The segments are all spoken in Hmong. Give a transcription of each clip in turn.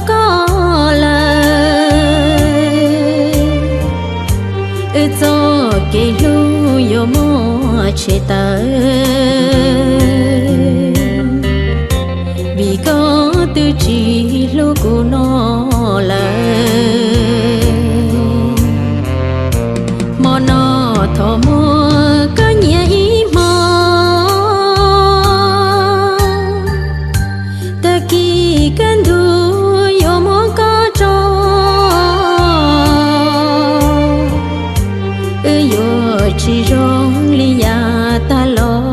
koj lawm, wb txoj kev hlub yuav muaj tshem tawm, vim koj twb tsis hlub kuv no lawm. Hmo no thov muab koj nyiam ib hmo, tag kis kaj ntug yuav muab koj tso, wb yuav tsis zoo li yav tag los,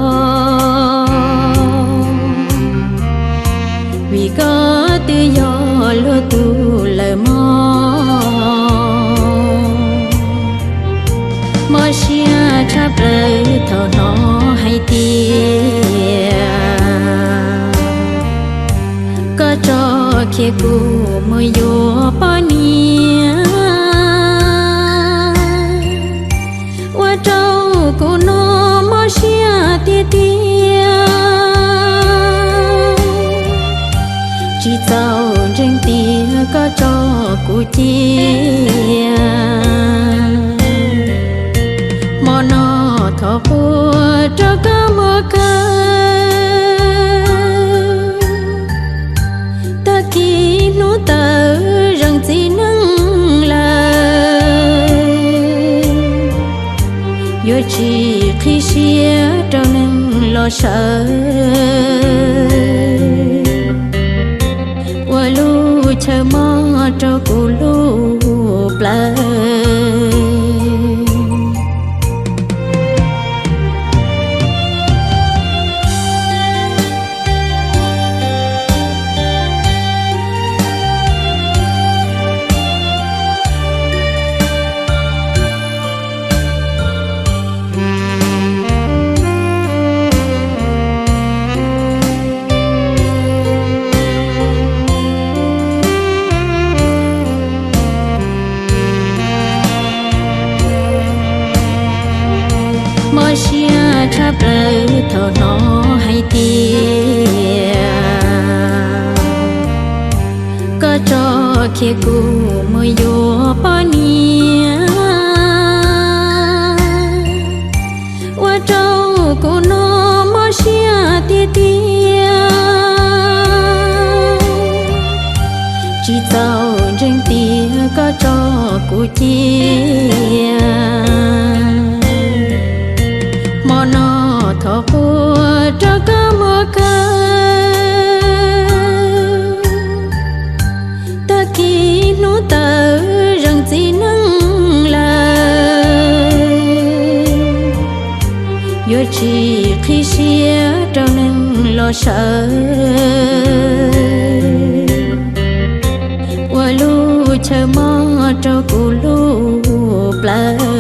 vim koj twb yog luag tus lawm mog. Mob siab tshaj plaws thaum hnov hais tias koj tso khiav kuv mus yuav poj niam, ua rau kuv no mob siab tiag tiag. Tsis txaus ntseeg tias koj tso kuv cia, hmo no thov qhuas rau koj muab kaw. Tag kis hnub tawm zeem txiv neej lawm, yuav tsis qhib siab rau neeg los sawv, ua lub chaw mob rau kuv lub plawv. Mob siab tshaj plaws thaum hnov hais tias koj tso khiav kuv mus yuav poj niam, ua rau kuv no mob siab tiag tiag. Tsis txaus ntseeg tias koj tso kuv cia, hmo no thov qhuas rau koj muab kaw. Tag kis hnub tawm zeem txiv neej lawm, yuav tsis qhib siab rau neeg los sawv, ua lub chaw mob rau kuv lub plawv.